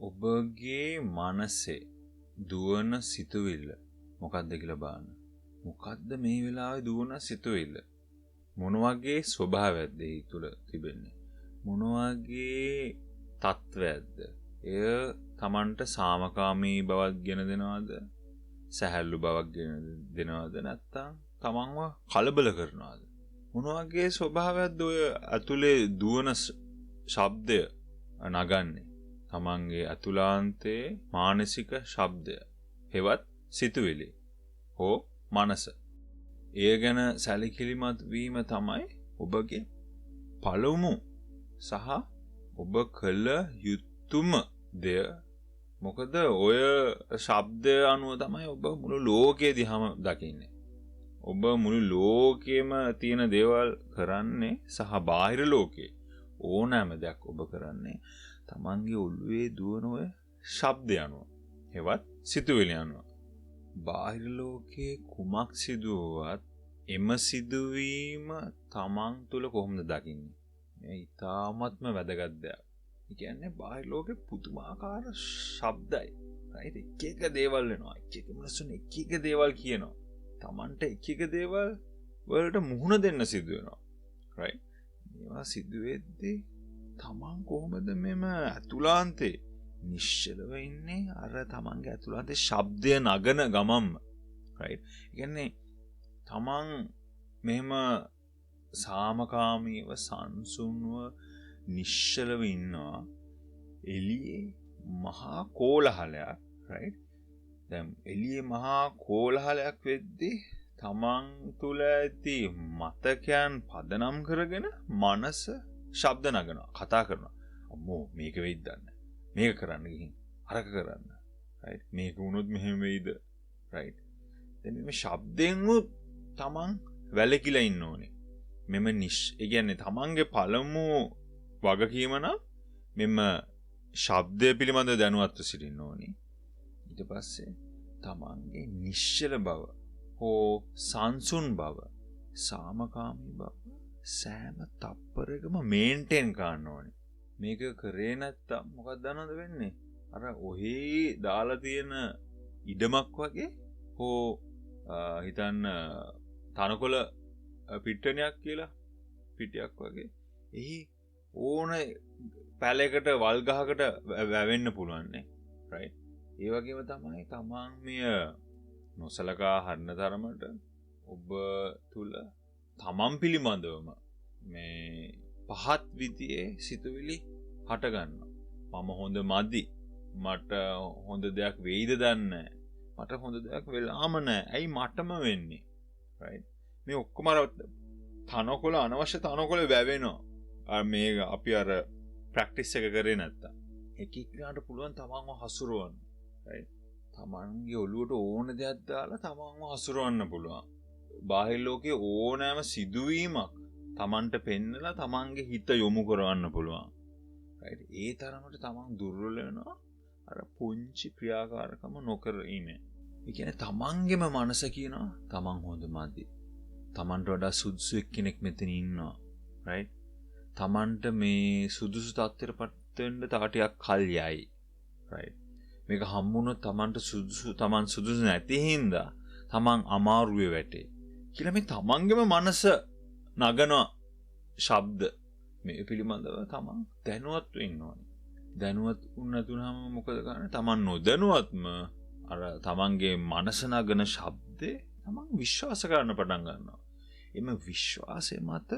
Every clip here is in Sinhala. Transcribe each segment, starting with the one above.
ඔබගේ මනසේ දුවන සිතුවිල්ල මොකද්ද කියලා බලන්න. මොකද්ද මේ වෙලාවේ දුවන සිතුවිල්ල? මොන වගේ ස්වභාවයක්ද ඒ තුල තිබෙන්නේ? මොන වගේ තත්වයක්ද? එය තමන්ට සාමකාමී බවක් ගෙන දෙනවද? සැහැල්ලු බවක් ගෙන දෙනවද? නැත්නම් තමන්ව කලබල කරනවද? මොන වගේ ස්වභාවයක්ද ඔය ඇතුලේ දුවන ශබ්දය නගන්නේ? තමන්ගේ ඇතුළාන්තයේ මානසික ශබ්දය, හෙවත් සිතුවිලි හෝ මනස. එය ගැන සැලකිලිමත් වීම තමයි ඔබගේ පළමු සහ ඔබ කළ යුතුම දෙය. මොකද ඔය ශබ්දය අනුව තමයි ඔබ මුළු ලෝකය දිහාම දකින්නේ. ඔබ මුළු ලෝකෙම තියෙන දේවල් කරන්නේ සහ බාහිර ලෝකේ ඕනෑම දෙයක් ඔබ කරන්නේ තමන්ගේ ඔළුවේ දුවන ඔය ශබ්දය අනුව, හෙවත් සිතුවිලි අනුව. බාහිර ලෝකයේ කුමක් සිදුවුවත් එම සිදුවීම තමන් තුළ කොහොමද දකින්නේ? මේ ඉතාමත්ම වැදගත් දෙයක්. ඒ කියන්නේ බාහිර ලෝකේ පුදුමාකාර ශබ්දයි. රයිට්? එක එක දේවල් වෙනවා. එක එක මිනිස්සුන් එක එක දේවල් කියනවා. තමන්ට එක එක දේවල් වලට මුහුණ දෙන්න සිදු වෙනවා. රයිට්? මේවා සිදු වෙද්දී තමන් කොහොමද මෙම ඇතුළාන්තේ නිශ්චලව ඉන්නේ? අර තමන්ගේ ඇතුළාන්තේ ශබ්දය නගන ගමන්ම. රයිට්? ඒ කියන්නේ තමන් මෙහෙම සාමකාමීව සංසුන්ව නිශ්චලව ඉන්නවා. එළියේ මහා කෝලහලයක්. රයිට්? දැන් එළියේ මහා කෝලහලයක් වෙද්දී තමන් තුළ ඇති මතකයන් පදනම් කරගෙන මනස ශබ්ද නගනවා, කතා කරනවා. අම්මෝ මේක වෙයිද දන්නේ, මේක කරන්න ගිහින් අරක කරන්න. රයිට්? මේක වුණොත් මෙහෙම වෙයිද? රයිට්? දැන් මේ ශබ්දයෙන් උත් තමන් වැළකීලා ඉන්න ඕනේ. මෙම ඒ කියන්නේ තමන්ගේ පළමු වගකීම නම් මෙම ශබ්දය පිළිබඳව දැනුවත්ව සිටින්න ඕනේ. ඊට පස්සේ තමන්ගේ නිශ්චල බව හෝ සංසුන් බව, සාමකාමී බව සෑම තප්පරයකම මේන්ටේන් කරන්න ඕනේ. මේක කරේ නැත්තම් මොකක්ද දන්නවද වෙන්නේ? අර ඔහේ දාලා තියෙන ඉඩමක් වගේ හෝ හිතන්න තනකොළ පිට්ටනියක් කියලා, පිටියක් වගේ, එහි ඕන පැලයකට වල් ගහකට වැවෙන්න පුළුවන් නේ. රයිට්? ඒ වගේම තමයි තමන් මෙය නොසලකා හරින තරමට ඔබ තුල තමන් පිළිබඳවම මේ පහත් විදියේ සිතුවිලි හටගන්නවා. මම හොඳ මදි, මට හොඳ දෙයක් වෙයිද දන්නේ, මට හොඳ දෙයක් වෙලාම නෑ, ඇයි මටම වෙන්නේ? රයිට්? මේ ඔක්කොම අර තනකොළ, අනවශ්‍ය තනකොළ වැවෙනවා. අර මේ අපි අර ප්‍රැක්ටිස් එක කරේ නැත්තම් එක එක්කෙනාට පුළුවන් තමන්ව හසුරවන්න. රයිට්? තමන්ගේ ඔළුවට ඕන දෙයක් දාලා තමන්ව හසුරවන්න පුළුවන්. බාහිර ලෝකයේ ඕනෑම සිදුවීමක් තමන්ට පෙන්නලා තමන්ගේ හිත යොමු කරවන්න පුළුවන්. රයිට්? ඒ තරමට තමන් දුර්වල වෙනවා අර පුංචි ක්‍රියාකාරකම නොකර ඉන්නේ. ඒ කියන්නේ තමන්ගේම මනස කියනවා තමන් හොඳ මදි, තමන්ට වඩා සුදුසු එක්කෙනෙක් මෙතන ඉන්නවා. රයිට්? තමන්ට මේ සුදුසු තත්ත්වයට පත් වෙන්න තව ටිකක් කල් යයි. රයිට්? මේක හම්බුනොත් තමන්ට සුදුසු, තමන් සුදුසු නැති හින්දා තමන් අමාරුවේ වැටේ කියලා මේ තමන්ගේම මනස නගන ශබ්ද මේ පිළිබඳව තමන් දැනුවත්ව ඉන්න ඕනේ. දැනුවත් වුණ නැතුනම මොකද කරන්නේ? තමන් නොදැනුවත්ම අර තමන්ගේ මනස නගන ශබ්දේ තමන් විශ්වාස කරන්න පටන් ගන්නවා. එම විශ්වාසය මත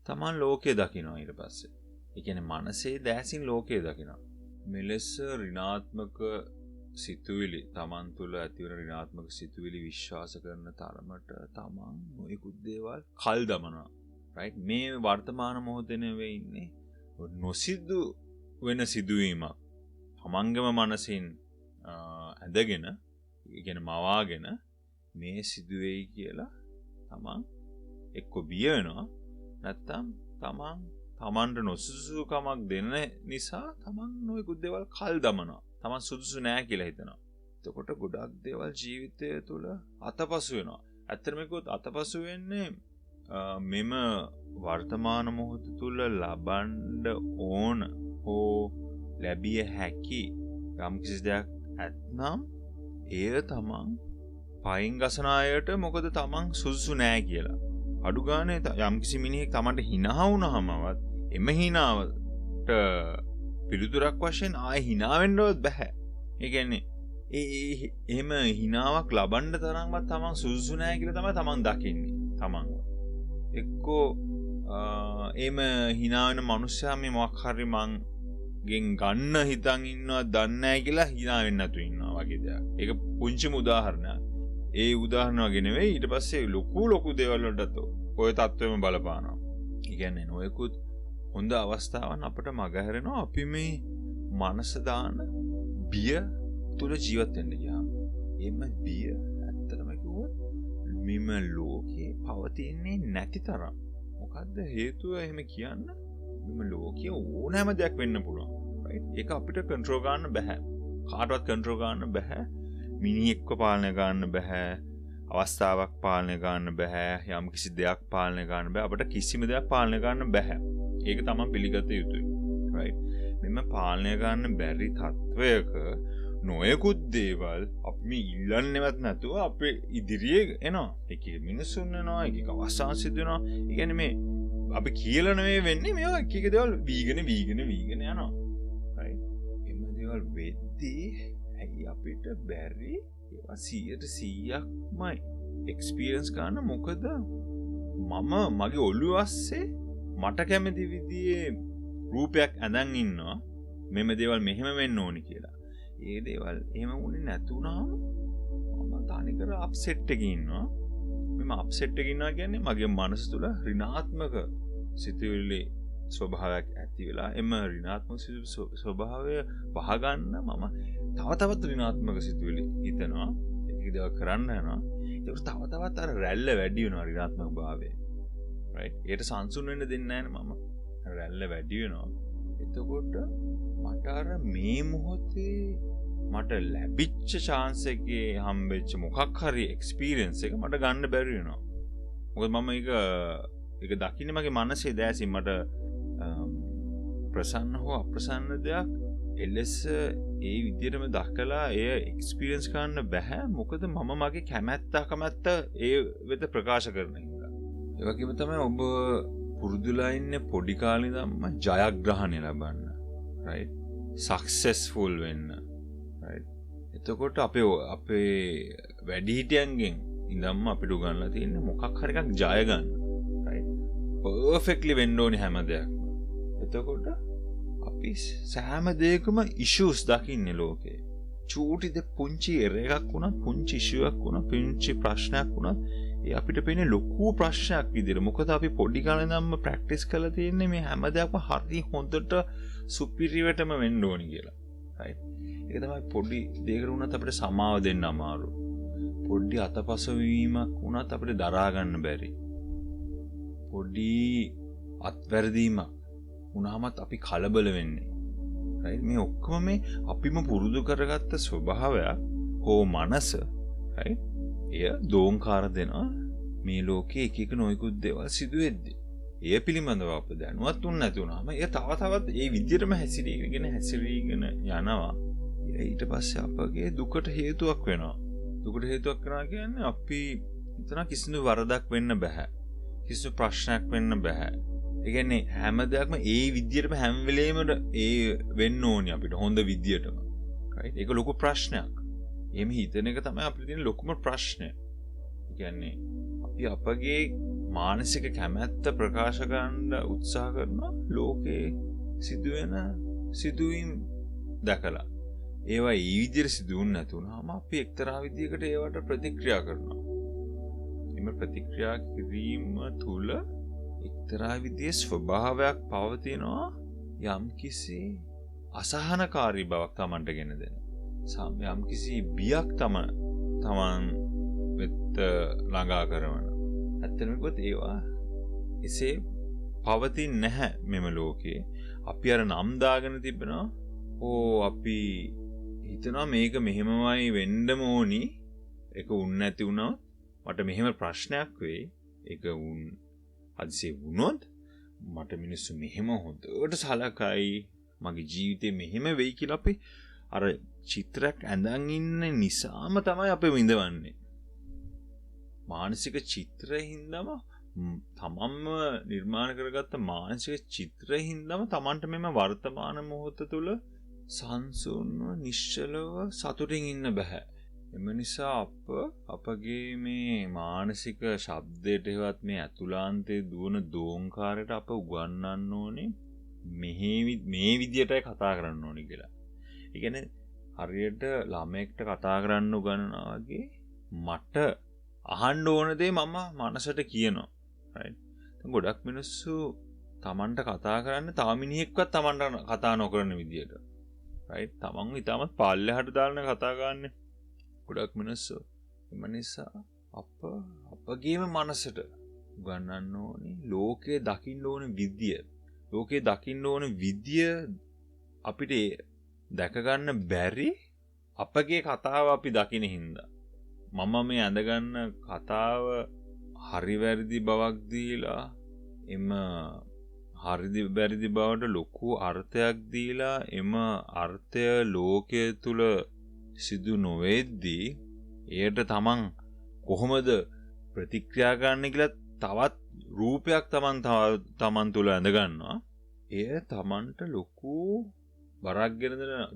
තමන් ලෝකය දකිනවා ඊට පස්සේ. ඒ කියන්නේ මනසේ දැසින් ලෝකය දකිනවා. මෙලෙස ඍණාත්මක සිතුවිලි තමන් තුළ ඇතිවන ඍණාත්මක සිතුවිලි විශ්වාස කරන තරමට තමන් නොයෙකුත් දේවල් කල් දමනවා. රයිට්? මේ වර්තමාන මොහොතේ නෙවෙයි ඉන්නේ. නොසිදු වෙන සිදුවීමක් තමන්ගේම මනසින් ඇඳගෙන, ඒ කියන්නේ මවාගෙන මේ සිදුවෙයි කියලා තමන් එක්ක බිය වෙනවා, නැත්තම් තමන් තමන්ට නොසුදුසුකමක් දෙන නිසා තමන් නොයෙකුත් දේවල් කල් දමනවා. තමන් සුදුසු නෑ කියලා හිතනවා. එතකොට ගොඩක් දේවල් ජීවිතය තුළ අතපසු වෙනවා. ඇත්තටම කිව්වොත් අතපසු වෙන්නේ මෙම වර්තමාන මොහොත තුළ ලබන්න ඕන හෝ ලැබිය හැකි යම් කිසි දෙයක් ඇත්නම් එය තමන් පයින් ගසන අයට මොකද තමන් සුදුසු නෑ කියලා. අඩු ගානේ යම් කිසි මිනිහෙක් තමන්ට හිනා වුණාමවත් එම හිනාවට පිළිතුරක් වශයෙන් ආයෙ හිනා වෙන්නවත් බෑ. ඒ කියන්නේ ඒ එහෙම හිනාවක් ලබන්න තරම්වත් තමන් සුදුසු නෑ කියලා තමයි තමන් දකින්නේ තමන්ව. එක්කෝ එහෙම හිනා වෙන මනුස්සයා මේ මොකක් හරි මං ගෙන් ගන්න හිතන් ඉන්නවා දන්නේ නෑ කියලා හිනා වෙන්නේ නැතුව ඉන්නවා වගේ දෙයක්. ඒක පුංචිම උදාහරණයක්. ඒ උදාහරණ වගේ නෙවෙයි, ඊට පස්සේ ලොකු ලොකු දේවල් වලටත් ඔය තත්ත්වෙම බලපානවා. ඒ කියන්නේ නොයෙකුත් හොඳ අවස්ථාවන් අපට මගහැරෙනවා අපි මේ මනස දාන බිය තුල ජීවත් වෙන්න ගියාම. එම බිය ඇත්තටම කිව්වොත් මෙම ලෝකේ පවතින්නේ නැති තරම්. මොකද්ද හේතුව එහෙම කියන්න? මෙම ලෝකයේ ඕනෑම දෙයක් වෙන්න පුළුවන්. රයිට්? ඒක අපිට කන්ට්‍රෝල් ගන්න බෑ. කාටවත් කන්ට්‍රෝල් ගන්න බෑ. මිනිහෙක්ව පාලනය ගන්න බෑ. අවස්ථාවක් පාලනය ගන්න බෑ. යම් කිසි දෙයක් පාලනය ගන්න බෑ. අපිට කිසිම දෙයක් පාලනය ගන්න බෑ. ඒක තමන් පිළිගත යුතුයි. රයිට්? මෙම පාලනය ගන්න බැරි තත්වයක නොයෙකුත් දේවල් අපි මේ ඉල්ලන්නේවත් නැතුව අපේ ඉදිරියේ එනවා. එක එක මිනිස්සුන් එනවා, එක එක අවස්ථාවන් සිදු වෙනවා. ඒ කියන්නේ මේ අපි කියලා නෙමෙයි වෙන්නේ, මේවා එක එක දේවල් වීගෙන වීගෙන වීගෙන යනවා. රයිට්? එම දේවල් වෙද්දී ඇයි අපිට බැරි ඒවා 100%ක්ම එක්ස්පීරියන්ස් ගන්න? මොකද මම මගේ ඔළුව අස්සේ මට කැමති විදිහේ රූපයක් ඇඳන් ඉන්නවා මෙම දේවල් මෙහෙම වෙන්න ඕනි කියලා. ඒ දේවල් එහෙම වුණේ නැතුණාම මම තනිකර අප්සෙට් එකේ ඉන්නවා. මෙම අප්සෙට් එකේ ඉන්නවා කියන්නේ මගේ මනස තුළ ඍණාත්මක සිතුවිලි ස්වභාවයක් ඇති වෙලා එම ඍණාත්මක ස්වභාවය වහගන්න මම තව තවත් ඍණාත්මක සිතුවිලි හිතනවා. ඒක දේවල් කරන්න යනවා. ඒක තව තවත් අර රැල්ල වැඩි වෙනවා ඍණාත්මක භාවය. රයිට්? ඒට සංසුන් වෙන්න දෙන්නේ නැහැ මම. රැල්ල වැඩි වෙනවා. එතකොට මට අර මේ මොහොතේ මට ලැබිච්ච චාන්ස් එකේ හම්බෙච්ච මොකක් හරි එක්ස්පීරියන්ස් එක මට ගන්න බැරි වෙනවා. මොකද මම ඒක දකින්නේ මගේ මනසේ දෑසින්. මට ප්‍රසන්න හෝ අප්‍රසන්න දෙයක් එලෙස ඒ විදිහටම දකලා එය එක්ස්පීරියන්ස් කරන්න බැහැ. මොකද මම මගේ කැමැත්ත අකමැත්ත ඒ වෙත ප්‍රකාශ කරන හින්දා. ඒ වගේම තමයි ඔබ පුරුදුලා ඉන්නේ පොඩි කාලේ ඉඳන්ම ජයග්‍රහණය ලබන්න. රයිට්? සක්සස්ෆුල් වෙන්න. රයිට්? එතකොට අපේ වැඩිහිටියන්ගෙන් ඉඳන්ම අපිට උගන්ලා තියෙන්නේ මොකක් හරි එකක් ජය ගන්න. රයිට්? පර්ෆෙක්ට්ලි වෙන්න ඕනි හැම දෙයක්ම. එතකොට අපි සෑම දෙයකම ඉෂුස් දකින්නේ ලෝකේ. චූටි දෙ පුංචි එර් එකක් වුණත්, පුංචි ඉෂුවක් වුණත්, පුංචි ප්‍රශ්නයක් වුණත් ඒ අපිට පේන්නේ ලොකු ප්‍රශ්නයක් විදියට. මොකද අපි පොඩි කාලේ ඉඳන්ම ප්‍රැක්ටිස් කරලා තියෙන්නේ මේ හැම දෙයක්ම හරි හොඳට සුපිරියටම වෙන්න ඕනි කියලා. රයිට්? ඒක තමයි පොඩි දෙයකට වුණත් අපිට සමාව දෙන්න අමාරු. පොඩි අතපස වීමක් වුණත් අපිට දරා ගන්න බැරි. පොඩි අත්වැරදීමක් වුණාමත් අපි කලබල වෙන්නේ. රයිට්? මේ ඔක්කොම මේ අපිම පුරුදු කරගත්ත ස්වභාවයක් හෝ මනස, රයිට්? එය දෝංකාර දෙනවා මේ ලෝකේ එක එක නොයෙකුත් දේවල් සිදු වෙද්දී. එය පිළිබඳව අප දැනුවත් වුණ නැති වුණාම එය තව තවත් ඒ විදිහටම හැසිරීගෙන හැසිරීගෙන යනවා. එය ඊට පස්සේ අපගේ දුකට හේතුවක් වෙනවා. දුකට හේතුවක් වෙනවා කියන්නේ අපි හිතනවා කිසිදු වරදක් වෙන්න බෑ. කිසිදු ප්‍රශ්නයක් වෙන්න බෑ. ඒ කියන්නේ හැම දෙයක්ම ඒ විදිහටම හැම වෙලේම ඒ වෙන්න ඕනි අපිට හොඳ විදිහටම. රයිට්? ඒක ලොකු ප්‍රශ්නයක්. එහෙම හිතන එක තමයි අපිට තියෙන ලොකුම ප්‍රශ්නය. ඒ කියන්නේ අපි අපගේ මානසික කැමැත්ත ප්‍රකාශ කරන්න උත්සාහ කරනවා ලෝකේ සිදුවෙන සිදුවීම් දැකලා. ඒවා ඒ විදිහට සිදු වුනේ නැතු වුනහම අපි එක්තරා විදිහකට ඒවට ප්‍රතික්‍රියා කරනවා. එම ප්‍රතික්‍රියා කිරීම තුළ එක්තරා විදිහේ ස්වභාවයක් පවතිනවා, යම්කිසි අසහනකාරී බවක් තමන්ට ගෙන දෙන. යම්කිසි බියක් තමන් වෙත ළඟා කරවන. ඇත්තටම කිව්වොත් ඒවා එසේ පවතින්නේ නැහැ මෙම ලෝකේ. අපි අර නම් දාගෙන තිබෙනවා. ඕ අපි හිතනවා මේක මෙහෙමමයි වෙන්නම ඕනි. ඒක උන් නැති වුණොත් මට මෙහෙම ප්‍රශ්නයක් වෙයි. ඒක උන් හදිසියේ වුණොත් මට මිනිස්සු මෙහෙම හොඳට සලකයි, මගේ ජීවිතේ මෙහෙම වෙයි කියලා අපි අර චිත්‍රයක් ඇඳන් ඉන්න නිසාම තමයි අපි විඳවන්නේ. මානසික චිත්‍රය හින්දාම තමන්ම නිර්මාණ කරගත්ත මානසික චිත්‍රය හින්දාම තමන්ට මෙම වර්තමාන මොහොත තුළ සංසුන්ව නිශ්චලව සතුටින් ඉන්න බෑ. එම නිසා අප අපගේ මේ මානසික ශබ්දයට හෙවත් මේ ඇතුළාන්තයේ දුවන දෝංකාරයට අප උගන්වන්න ඕනේ මේ විදියටයි කතා කරන්න ඕනේ කියලා. ඒ කියන්නේ හරියට ළමයෙක්ට කතා කරන්න උගන්වනවා වගේ මට අහන්න ඕන දේ මම මනසට කියනවා. රයිට්. දැන් ගොඩක් මිනිස්සු තමන්ට කතා කරන්න තව මිනිහෙක්වත් තමන්ට කතා නොකරන විදියට. රයිට්. තමන් ඉතාමත් පල්ලෙහාට දාලා කතා කරන්නේ ගොඩක් මිනිස්සු. එම නිසා අප අපගේම මනසට උගන්වන්න ඕනේ ලෝකය දකින්න ඕන විදිය. ලෝකය දකින්න ඕන විදිය අපිට දැක ගන්න බැරි අපගේ කතාව අපි දකින හින්දා. මම මේ ඇඳගන්න කතාව හරි වැරදි බවක් දීලා එම හරි වැරදි බවට ලොකු අර්ථයක් දීලා එම අර්ථය ලෝකය තුල සිදු නොවෙද්දී එයට තමන් කොහොමද ප්‍රතික්‍රියා කරන්න කියලා තවත් රූපයක් තමන් තුල ඇඳ ගන්නවා. එය තමන්ට ලොකු බරක්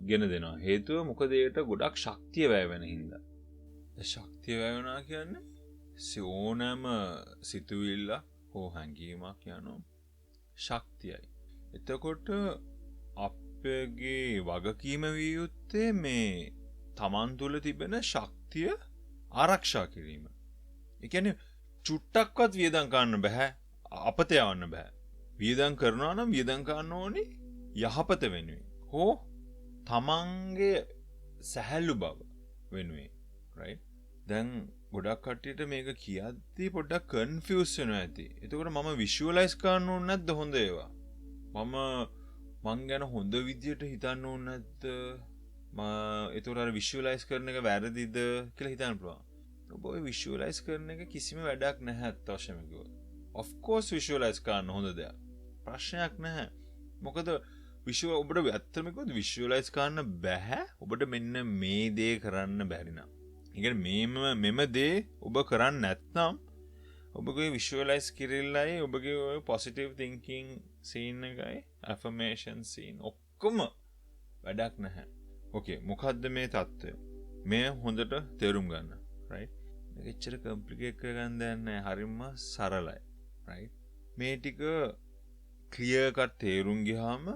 ගෙන දෙනවා. හේතුව මොකද එයට ගොඩක් ශක්තිය වැය වෙන හින්දා. ශක්තිය වැය වෙනවා කියන්නේ ඕනෑම සිතුවිල්ලක් හෝ හැඟීමක් යනු ශක්තියයි. එතකොට අපගේ වගකීම විය යුත්තේ මේ තමන් තුළ තිබෙන ශක්තිය ආරක්ෂා කිරීම. ඒ කියන්නේ චුට්ටක්වත් වියදම් කරන්න බෑ, අපත යවන්න බෑ. වියදම් කරනවා නම් වියදම් කරන්න ඕනේ යහපත වෙනුවෙන් හෝ තමන්ගේ සැහැල්ලු බව වෙනුවෙන්. රයිට්. දැන් ගොඩක් කට්ටියට මේක කියද්දි පොඩ්ඩක් කන්ෆියුස් වෙනවා ඇති. එතකොට මම විෂුවලයිස් කරන්න ඕනේ නැද්ද හොඳ ඒවා? මම මං ගැන හොඳ විදියට හිතන්න ඕනේ නැද්ද? මම එතකොට අර විෂුවලයිස් කරන එක වැරදිද කියලා හිතන්න පුළුවන්. ඔබ ඔය විෂුවලයිස් කරන එක කිසිම වැඩක් නැහැ අත් වශයෙන්ම කිව්වොත්. ඔෆ් කෝස් විෂුවලයිස් කරන්න හොඳ දෙයක්. ප්‍රශ්නයක් නැහැ. මොකද ඔබට ඇත්තටම කිව්වොත් විෂුවලයිස් කරන්න බෑ. ඔබට මෙන්න මේ දේ කරන්න බැරි නම්. ඒ කියන්නේ මෙම දේ ඔබ කරන්නේ නැත්නම් ඔබගේ විෂුවලයිස් කිරිල්ලයි ඔබගේ ඔය පොසිටිව් තින්කින් සීන් එකයි ඇෆර්මේෂන් සීන් ඔක්කොම වැඩක් නැහැ. ඕකේ, මොකද්ද මේ තත්ත්වය? මේ හොඳට තේරුම් ගන්න. රයිට්. මේක එච්චර කම්ප්ලිකේට් කරගන්න දෙයක් නැහැ. හරිම සරලයි. රයිට්. මේ ටික ක්ලියර් කට් තේරුම් ගියාම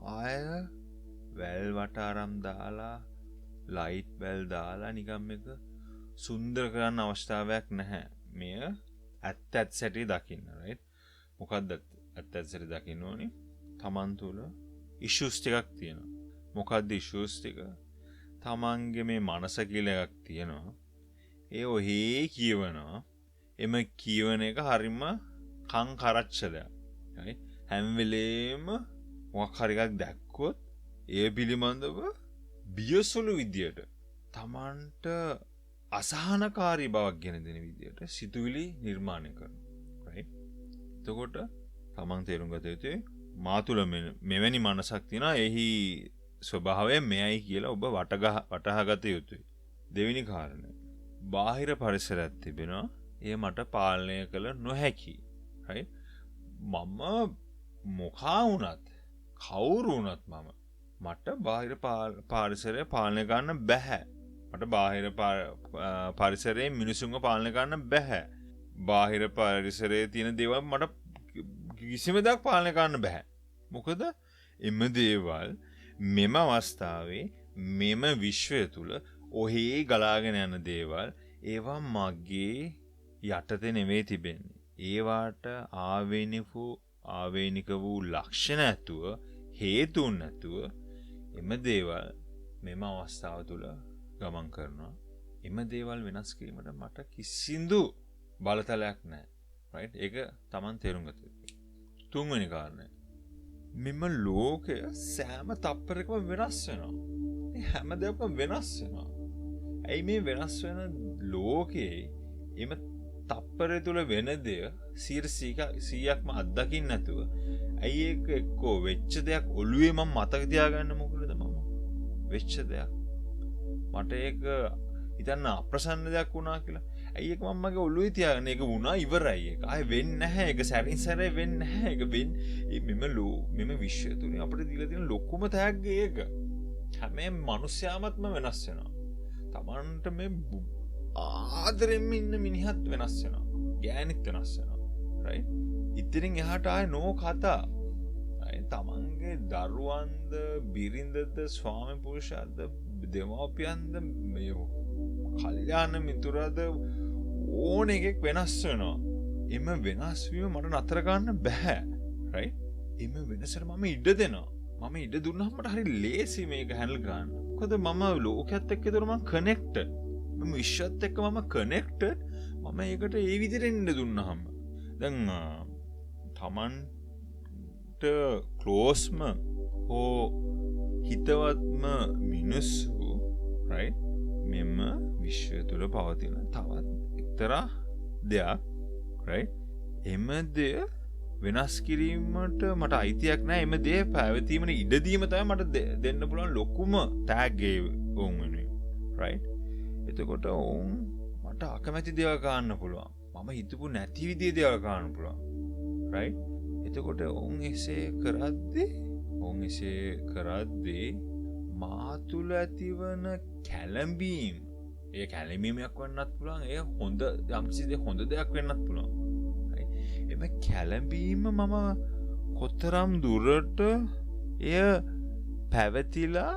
ආය වැල් වටාරම් දාලා ලයිට් බැල් දාලා නිකන් මේක සුන්දර කරන්න අවස්ථාවක් නැහැ. මෙය ඇත්ත ඇත්ත සැටි දකින්න. රයිට්. මොකද්ද ඇත්ත ඇත්ත සැටි දකින්න ඕනේ? තමන් තුළ ඉෂුස් ටිකක් තියෙනවා. මොකද්ද ඉෂුස් ටික? තමන්ගේ මේ මනස කියලා එකක් තියෙනවා. ඒ ඔහේ කියවනවා. එම කියවන එක හරිම කන් කරච්චලයක්. රයිට්. හැම වෙලේම මොකක් හරි එකක් දැක්කොත් ඒ පිළිබඳව බියසුළු විදියට තමන්ට අසහනකාරී බවක් ගෙන දෙන විදියට සිතුවිලි නිර්මාණය කරනවා. රයිට්. එතකොට තමන් තේරුම් ගත යුතුයි මා තුළ මෙවැනි මනසක් තියෙනවා, එහි ස්වභාවය මෙයයි කියලා ඔබ වටහාගත යුතුයි. දෙවෙනි කාරණය, බාහිර පරිසරයක් තිබෙනවා, එය මට පාලනය කළ නොහැකි. රයිට්. මම මොකා වුණත් කවුරු වුණත් මට බාහිර පරිසරය පාලනය කරන්න බැහැ. මට බාහිර පරිසරයේ මිනිසුන්ව පාලනය කරන්න බැහැ. බාහිර පරිසරයේ තියෙන දේවල් මට කිසිම දෙයක් පාලනය කරන්න බැහැ. මොකද එම දේවල් මෙම අවස්ථාවේ මෙම විශ්වය තුල ඔහේ ගලාගෙන යන දේවල් ඒවා මගේ යටතේ නෙවෙයි තිබෙන්නේ. ඒවාට ආවේනික වූ ලක්ෂණ ඇතුව හේතුන් නැතුව එම දේවල් මෙම අවස්ථාව තුළ ගමන් කරනවා. එම දේවල් වෙනස් කිරීමට මට කිසිදු බලතලයක් නැහැ. රයිට්. ඒක Taman තේරුම් ගත යුතුයි. තුන්වෙනි කාරණය, මෙම ලෝකය සෑම තප්පරයකම වෙනස් වෙනවා. මේ හැම දෙයක්ම වෙනස් වෙනවා. ඇයි මේ වෙනස් වෙන ලෝකයේ එම තප්පරය තුළ වෙන දෙය 100%ක්ම අත්දකින්න නැතුව ඇයි ඒක එක්කෝ වෙච්ච දෙයක් ඔළුවේ මම මතක තියාගන්න මොකටද මම? වෙච්ච දෙයක්. මට ඒක හිතන්න අප්‍රසන්න දෙයක් වුණා කියලා. ඇයි ඒක මම මගේ ඔළුවේ තියාගෙන ඒක වුණා ඉවරයි. ඒක ආයෙ වෙන්නේ නැහැ. ඒක සැරින් සැරේ වෙන්නේ නැහැ. ඒක වෙන්නේ මෙම විශ්වය තුලින් අපිට දීලා තියෙන ලොකුම තෑග්ග ඒක. හැම මිනිස්යාමත්ම වෙනස් වෙනවා. තමන්ට මේ ආදරෙන්ම ඉන්න මිනිහත් වෙනස් වෙනවා. ගෑනිත් වෙනස් වෙනවා. රයිට්? ඉතින් එහාට ආයෙ නෝ කතා. තමන්ගේ දරුවන්ද බිරිඳද ස්වාමි පුරුෂයාද දෙමව්පියන්ද මේ කල්යාණ මිතුරාද ඕන එකෙක් වෙනස් වෙනවා. එම වෙනස් වීම මට නතර කරන්න බෑ. රයිට්? එම වෙනසට මම ඉඩ දෙනවා. මම ඉඩ දුන්නාම මට හරි ලේසි මේක හැන්ඩල් කරන්න. මොකද මම ලෝකයේත් එක්ක ඒතර මම කනෙක්ටඩ්. මම විශ්වයත් එක්ක මම කනෙක්ටඩ්. මම ඒකට ඒ විදිහට ඉන්න දුන්නාම දැන් තමන්ට ක්ලෝස්ම හෝ හිතවත්ම මිනිස්සු රයිට් මෙම විශ්වය තුළ පවතින තවත් එක්තරා දෙයක් රයිට්. එම දෙය වෙනස් කිරීමට මට අයිතියක් නෑ. එම දෙය පැවතීමට ඉඩ දීම තමයි මට දෙන්න පුළුවන් ලොකුම තෑග්ග ඔවුන් වෙනුවෙන් රයිට්. එතකොට ඔවුන් මට අකමැති දේවල් කරන්න පුළුවන්. මම හිතපු නැති විදිහේ දේවල් කරන්න පුළුවන් රයිට්. එතකොට ඔවුන් එසේ කරද්දී මා තුළ ඇතිවන කැළඹීම, ඒ කැළඹීමක් වෙන්නත් පුළුවන්, ඒ හොඳ යම්කිසි දෙයක් හොඳ දෙයක් වෙන්නත් පුළුවන්. එම කැළඹීම මම කොතරම් දුරට එය පැවතිලා,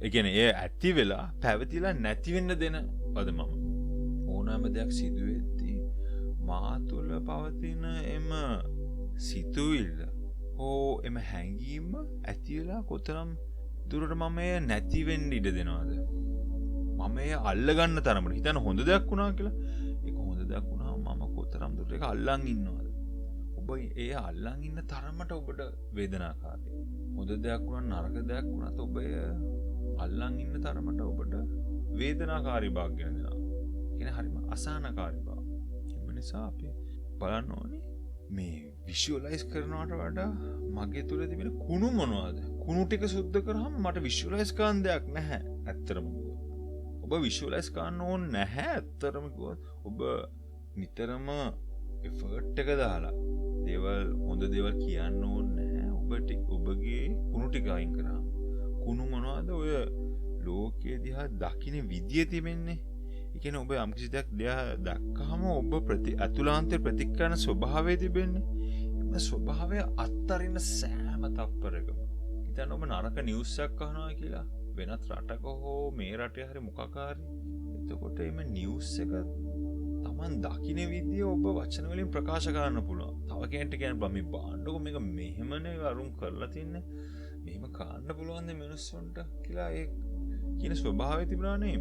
ඒ කියන්නේ එය ඇති වෙලා පැවතිලා නැති වෙන්න දෙනවද මම? ඕනෑම දෙයක් සිදු වෙද්දී මා තුළ පවතින එම සිතුවිල්ල හෝ එම හැඟීම ඇති වෙලා කොතරම් දුරට මම එය නැති වෙන්න ඉඩ දෙනවද? මම එය අල්ලගන්න තරමට හිතන්න හොඳ දෙයක් වුණා කියලා. ඒක හොඳ දෙයක් වුණාම මම කොතරම් දුරට ඒක අල්ලන් ඉන්නවද? ඔබ එය අල්ලන් ඉන්න තරමට ඔබට වේදනාකාරී. හොඳ දෙයක් වුණා නරක දෙයක් වුණත් ඔබ එය අල්ලන් ඉන්න තරමට ඔබට වේදනාකාරී බවක් ගෙන දෙනවා. කියන්නේ හරිම අසහනකාරී බවක්. එම නිසා අපි බලන්න ඕනේ මේ විෂුවලයිස් කරනවට වඩා මගේ තුල තිබෙන කුණු මොනවද? කුණු ටික සුද්ධ කරාම මට විෂුවලයිස් කරන්න දෙයක් නැහැ. ඇත්තටම කිව්වොත්. ඔබ විෂුවලයිස් කරන්න ඕන නැහැ. ඇත්තටම කිව්වොත් ඔබ නිතරම එෆර්ට් එක දාලා දේවල් හොඳ දේවල් කියන්න ඕන නැහැ. ඔබගේ කුණු ටික අයින් කරාම. කුණු මොනවද? ඔය ලෝකයේ දිහා දකින්න විදිය තිබෙන්නේ. ඒ කියන්නේ ඔබ යම්කිසි දෙයක් දිහා දැක්කහම ඔබ ඇතුළාන්තයේ ප්‍රතික්‍රියාන ස්වභාවය තිබෙන්නේ. එම ස්වභාවය අත්තරින්න සෑම තප්පරකම. හිතන්න ඔබ නරක නිවුස් එකක් අහනවා කියලා. වෙනත් රටක හෝ මේ රටේ හරි මොකක් හරි. එතකොට එම නිවුස් එක තමන් දකින විදිය ඔබ වචන වලින් ප්‍රකාශ කරන්න පුළුවන්. තව කෙනෙක්ට කියන්න බෑ මේ බාණ්ඩකෝ මේක මෙහෙමනේ වරුන් කරලා තින්නේ. මෙහෙම කාන්න පුළුවන් ද මිනිස්සුන්ට කියලා ඒ කියන ස්වභාවය තිබුණානේ.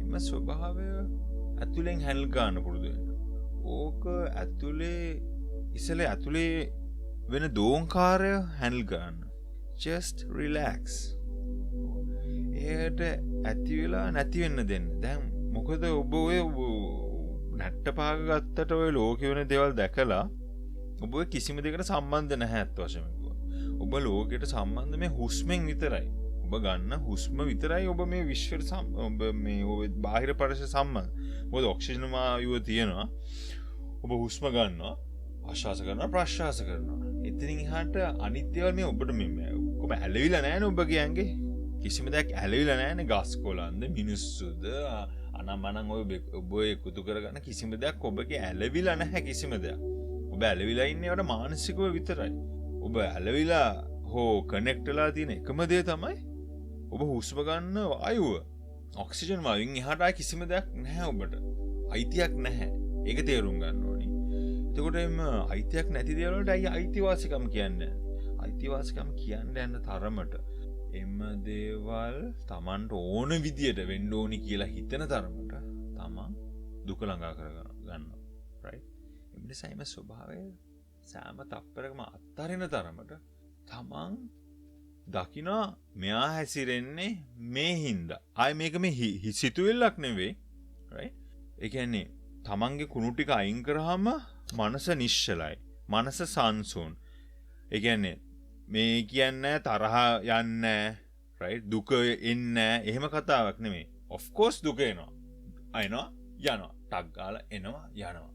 එම ස්වභාවය ඇතුලෙන් හැන්ඩල් ගන්න පුරුදු වෙන්න. ඕක ඇතුලේ ඉස්සෙල්ලා ඇතුලේ වෙන දෝංකාරය හැන්ඩල් ගන්න. Just relax. එයට ඇති වෙලා නැති වෙන්න දෙන්න. දැන් මොකද ඔබ ඔය නැට්ට පාක ගත්තට ඔය ලෝකෙ වෙන දේවල් දැකලා ඔබ ඔය කිසිම දෙයකට සම්බන්ධ නැහැ ඇත්ත වශයෙන්ම කිව්වොත්. ඔබ ලෝකෙට සම්බන්ධ මේ හුස්මෙන් විතරයි. ඔබ ගන්න හුස්ම විතරයි ඔබ මේ විශ්වයට ඔබ මේ ඔය බාහිර පරිසර සම්බන්ධ. මොකද ඔක්සිජන් වායුව තියෙනවා. ඔබ හුස්ම ගන්නවා, ආශ්වාස කරනවා, ප්‍රශ්වාස කරනවා. එතනින් එහාට අනිත් දේවල් මේ ඔබට මේ ඔක්කොම ඇලවිලා නැහැනේ ඔබගේ ඇඟේ. කිසිම දෙයක් ඇලවිලා නැහැනේ. ගස් කොළන්ද මිනිස්සුද අනම්මනම් ඔය ඔබ ඔය එකතු කරගන්න කිසිම දෙයක් ඔබගේ ඇලවිලා නැහැ කිසිම දෙයක්. ඔබ ඇලවිලා ඉන්නේ ඒවට මානසිකව විතරයි. ඔබ ඇලවිලා හෝ කනෙක්ට් වෙලා තියෙන එකම දේ තමයි ඔබ හුස්ම ගන්න වායුව. ඔක්සිජන් වායුවෙන් එහාට ආයේ කිසිම දෙයක් නැහැ ඔබට. අයිතියක් නැහැ. ඒක තේරුම් ගන්න ඕනි. එතකොට එම අයිතියක් නැති දේවල් වලට ඇයි අයිතිවාසිකම් කියන්නේ? අයිතිවාසිකම් කියන්න යන තරමට එම දේවල් තමන්ට ඕන විදියට වෙන්න ඕනි කියලා හිතන තරමට තමන් දුක ළඟා කර ගන්නවා. රයිට්? එම නිසා එම ස්වභාවය සෑම තප්පරකම අත්හරින තරමට තමන් දකිනවා මෙයා හැසිරෙන්නේ මේ හින්දා. ආයේ මේක මේ සිතුවිල්ලක් නෙවෙයි. රයිට්? ඒ කියන්නේ තමන්ගේ කුණු ටික අයින් කරාම මනස නිශ්චලයි. මනස සංසුන්. ඒ කියන්නේ මේ කියන්නේ තරහ යන්නේ, රයිට්? දුක එන්නේ නැහැ එහෙම කතාවක් නෙමෙයි. ඔෆ් කෝස් දුක එනවා, එනවා යනවා, ටක් ගාලා එනවා යනවා,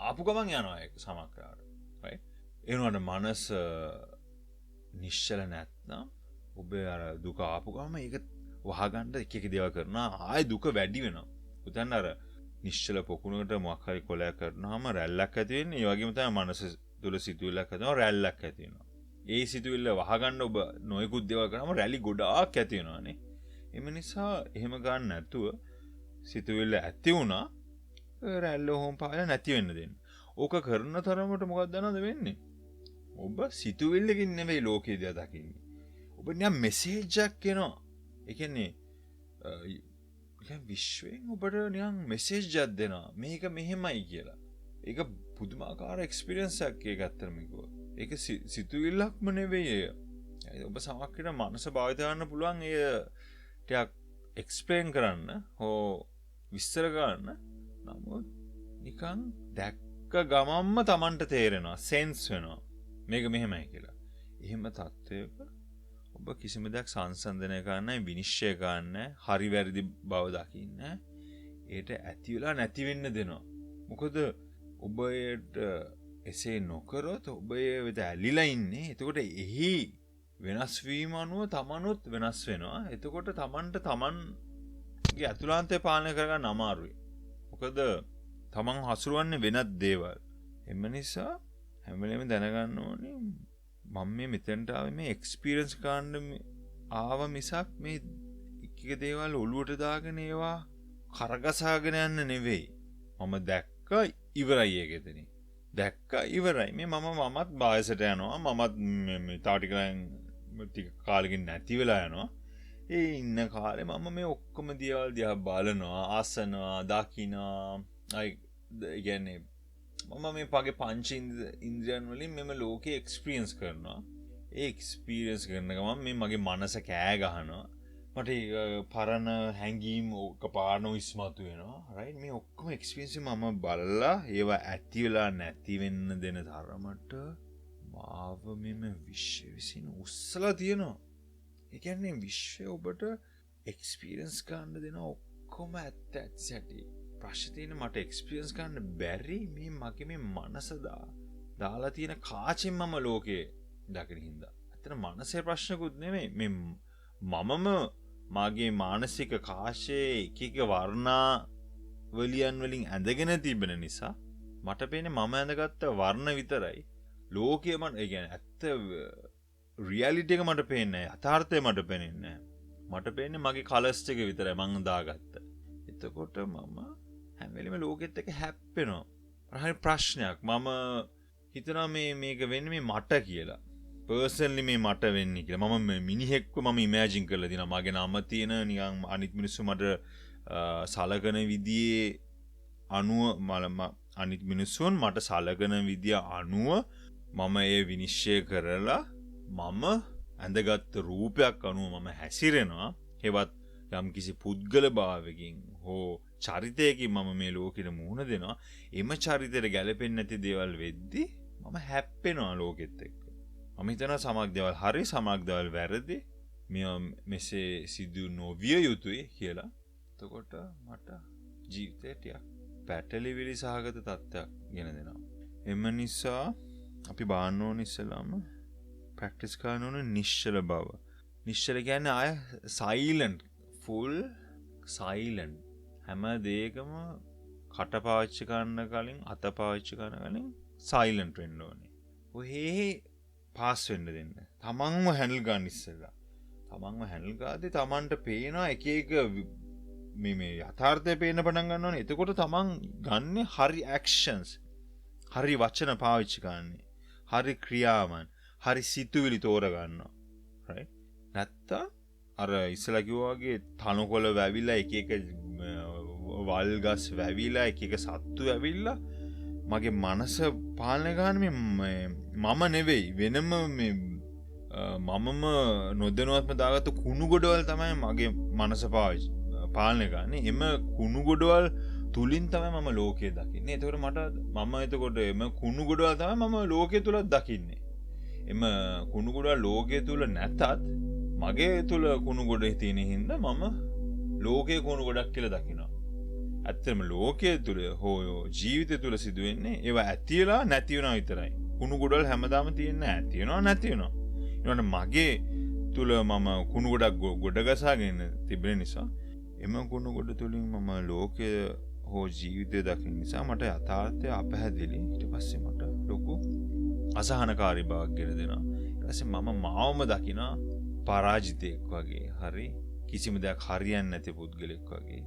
ආපු ගමන් යනවා ඒක සමහර වෙලාවට. රයිට්? ඒ වුණාට මනස නිශ්චල නැත්නම් ඔබ අර දුක ආපු ගමන් ඒක වහගන්න එක එක දේවල් කරනවා, ආයෙ දුක වැඩි වෙනවා. උදන්න අර නිශ්චල පොකුණකට මොකක් හරි කොලයක් කරනවාම රැල්ලක් ඇති වෙන්නේ. ඒ වගේම තමයි මනස තුල සිතුවිල්ලක් හදනවා, රැල්ලක් ඇති වෙනවා. ඒ සිතුවිල්ල වහගන්න ඔබ නොයෙකුත් දේවල් කරාම රැලි ගොඩාක් ඇති වෙනවානේ. එම නිසා එහෙම ගන්න නැතුව සිතුවිල්ල ඇති වුණා රැල්ල ඔහොම පාලා නැති වෙන්න දෙන්න. ඕක කරන තරමට මොකක්ද දන්නවද වෙන්නේ? ඔබ සිතුවිල්ලකින් නෙවෙයි ලෝකේ දිහා දකින්නේ. ඔබ නිකන් මෙසේජ් එකක් එනවා. ඒ කියන්නේ නිකන් විශ්වයෙන් ඔබට නිකන් මෙසේජ් එකක් දෙනවා. මේක මෙහෙමයි කියලා. ඒක පුදුමාකාර එක්ස්පීරියන්ස් එකක් ඒක ඇත්තටම කිව්වොත්. ඒක සිතුවිල්ලක්ම නෙවෙයි එය. ඔබ සමහර විට මනස භාවිත කරන්න පුළුවන් එය ටිකක් එක්ස්ප්ලේන් කරන්න හෝ විස්තර කරන්න. නමුත් නිකන් දැක්ක ගමන්ම Tamanට තේරෙනවා, සෙන්ස් වෙනවා මේක මෙහෙමයි කියලා. එහෙම තත්වයක ඔබ කිසිම දෙයක් සංසන්දනය කරන්නේ, විනිශ්චය කරන්නේ, හරි වැරදි බව දකින්නේ, ඒට ඇති වෙලා නැති වෙන්න දෙනවා. මොකද ඔබ ඒට එසේ නොකරොත් ඔබ ඒ වෙත ඇලිලා ඉන්නේ. එතකොට එහි වෙනස් වීම අනුව තමනුත් වෙනස් වෙනවා. එතකොට තමන්ට තමන්ගේ ඇතුළාන්තය පාලනය කරගන්න අමාරුයි. මොකද තමන් හසුරුවන්නේ වෙනත් දේවල්. එම නිසා හැම වෙලේම දැනගන්න ඕනේ මම මේ මෙතනට ආවේ මේ එක්ස්පීරියන්ස් කරන්න ආව මිසක් මේ එක එක දේවල් ඔලුවට දාගෙන ඒවා කරගසාගෙන යන්න නෙවෙයි. මම දැක්ක ඉවරයි ඒක එතනින්. දැක්ක ඉවරයි. මේ මමත් බායසට යනවා. මමත් මේ තව ටික කාලෙකින් නැති වෙලා යනවා. ඒ ඉන්න කාලේ මම මේ ඔක්කොම දේවල් දිහා බලනවා, අසනවා, දකිනවා. අයි ඒ කියන්නේ මම මේ පගේ පංච ඉන්ද්‍රියන් වලින් මෙම ලෝකේ එක්ස්පීරියන්ස් කරනවා. ඒ එක්ස්පීරියන්ස් කරන ගමන් මේ මගේ මනස කෑ ගහනවා. මට ඒක පරණ හැඟීම් එකපාරම ඉස්මතු වෙනවා. රයිට්? මේ ඔක්කොම එක්ස්පීරියන්ස් මම බලලා ඒවා ඇති වෙලා නැති වෙන්න දෙන තරමට මාව මෙම විශ්වය විසින් උස්සලා තියෙනවා. ඒ කියන්නේ විශ්වය ඔබට එක්ස්පීරියන්ස් කරන්න දෙන ඔක්කොම ඇත්ත ඇති සැටි. ප්‍රශ්න තියෙන මට එක්ස්පීරියන්ස් කරන්න බැරි මේ මගේ මේ මනස දාලා තියෙන කාචෙන් මම ලෝකේ දකින හින්දා. ඇත්තට මනසේ ප්‍රශ්නකුත් නෙමෙයි. මේ මමම මාගේ මානසික කාශයේ එක එක වර්ණාවලියන් වලින් ඇඳගෙන තිබෙන නිසා මට පේන්නේ මම ඇඳගත්ත වර්ණ විතරයි. ලෝකය මට, ඒ කියන්නේ ඇත්ත රියැලිටි එක මට පේන්නේ නැහැ. යථාර්ථය මට පේන්නේ නැහැ. මට පේන්නේ මගේ කලර්ස් ටික විතරයි මං දාගත්ත. එතකොට මම හැම වෙලෙම ලෝකෙත් එක්ක හැප්පෙනවා. හරි ප්‍රශ්නයක්. මම හිතනවා මේක වෙන්නේ මේ මට කියලා. පර්සනලි මේ මට වෙන්නේ කියලා. මම මේ මිනිහෙක්ව මම ඉමෑජින් කරලා තියෙනවා. මගේ නම තියෙන නිකන් අනිත් මිනිස්සු මට සලකන විදියේ අනුව අනිත් මිනිස්සුන් මට සලකන විදිය අනුව මම ඒ විනිශ්චය කරලා මම ඇඳගත්ත රූපයක් අනුව මම හැසිරෙනවා. හෙවත් යම්කිසි පුද්ගල භාවයකින් හෝ චරිතයකින් මම මේ ලෝකෙට මුහුණ දෙනවා. එම චරිතයට ගැලපෙන්නේ නැති දේවල් වෙද්දි මම හැප්පෙනවා ලෝකෙත් එක්ක. මම හිතනවා සමහර දේවල් හරි, සමහර දේවල් වැරදි, මේවා මෙසේ සිදු නොවිය යුතුයි කියලා. එතකොට මට ජීවිතේ ටිකක් පැටලිවිලි සහගත තත්ත්වයක් ගෙන දෙනවා. එම නිසා අපි බාන්න ඕන ඉස්සෙල්ලාම ප්‍රැක්ටිස් කරන්න ඕන නිශ්චල බව. නිශ්චල කියන්නේ ආය සයිලන්ට්, ෆුල් සයිලන්ට්. හැම දෙයකම කට පාවිච්චි කරන්න කලින්, අත පාවිච්චි කරන කලින් සයිලන්ට් වෙන්න ඕනේ. ඔහේ පාස් වෙන්න දෙන්න. තමන්ව හැන්ඩල් ගන්න ඉස්සෙල්ලා. තමන්ව හැන්ඩල් ගාද්දි තමන්ට පේනවා එක එක මේ යථාර්ථය පේන්න පටන් ගන්නවනේ. එතකොට තමන් ගන්නේ හරි ඇක්ෂන්ස්, හරි වචන පාවිච්චි කරන්නේ, හරි ක්‍රියාවන්, හරි සිතුවිලි තෝරගන්නවා. රයිට්? නැත්තම් අර ඉස්සෙල්ලා කිව්වා වගේ තනකොළ වැවිලා, එක එක වල් ගස් වැවිලා, එක එක සත්තු වැවිලා මගේ මනස පාලනය කරන්නේ මේ මම නෙවෙයි, වෙනම මේ මමම නොදැනුවත්ම දාගත්ත කුණු ගොඩවල් තමයි මගේ මනස පාලනය කරන්නේ. එම කුණු ගොඩවල් තුලින් තමයි මම ලෝකය දකින්නේ. එතකොට මම එතකොට එම කුණු ගොඩවල් තමයි මම ලෝකය තුලත් දකින්නේ. එම කුණු ගොඩවල් ලෝකය තුල නැතත් මගේ තුල කුණු ගොඩ තියෙන හින්දා මම ලෝකයේ කුණු ගොඩක් කියලා දකිනවා. ඇත්තටම ලෝකයේ තුල හෝ ජීවිතය තුල සිදුවෙන්නේ ඒවා ඇති වෙලා නැති වෙනවා විතරයි. කුණු ගොඩවල් හැමදාම තියෙන්නේ නැහැ. ඇති වෙනවා නැති වෙනවා. ඊළඟට මගේ තුල මම කුණු ගොඩක් ගොඩ ගසාගෙන තිබෙන නිසා එම කුණු ගොඩ තුලින් මම ලෝකය හෝ ජීවිතය දකින නිසා මට යථාර්ථය අපැහැදිලි. ඊට පස්සේ මට ලොකු අසහනකාරී බවක් ගෙන දෙනවා. ඊට පස්සේ මම මාවම දකිනවා පරාජිතයෙක් වගේ. හරි, කිසිම දෙයක් හරියන්නේ නැති පුද්ගලෙක් වගේ.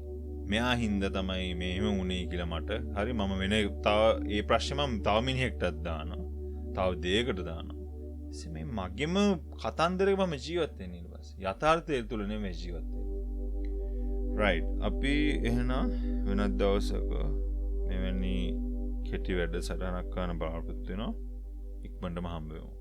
මෙයා හින්දා තමයි මෙහෙම වුනේ කියලා මට හරි, මම වෙන තව ඒ ප්‍රශ්නේ මම තව මිනිහෙක්ටත් දානවා, තව දෙයකට දානවා. ඉතින් මේ මගේම කතන්දරේක මම ජීවත් වෙන්නේ ඊට පස්සේ. යථාර්ථය තුල නෙමෙයි ජීවත් වෙන්නේ. රයිට්, අපි එහෙනම් වෙනත් දවසක මෙවැනි කෙටි වැඩසටහනක් කරන්න බලාපොරොත්තු වෙනවා. ඉක්මනටම හම්බ වෙමු.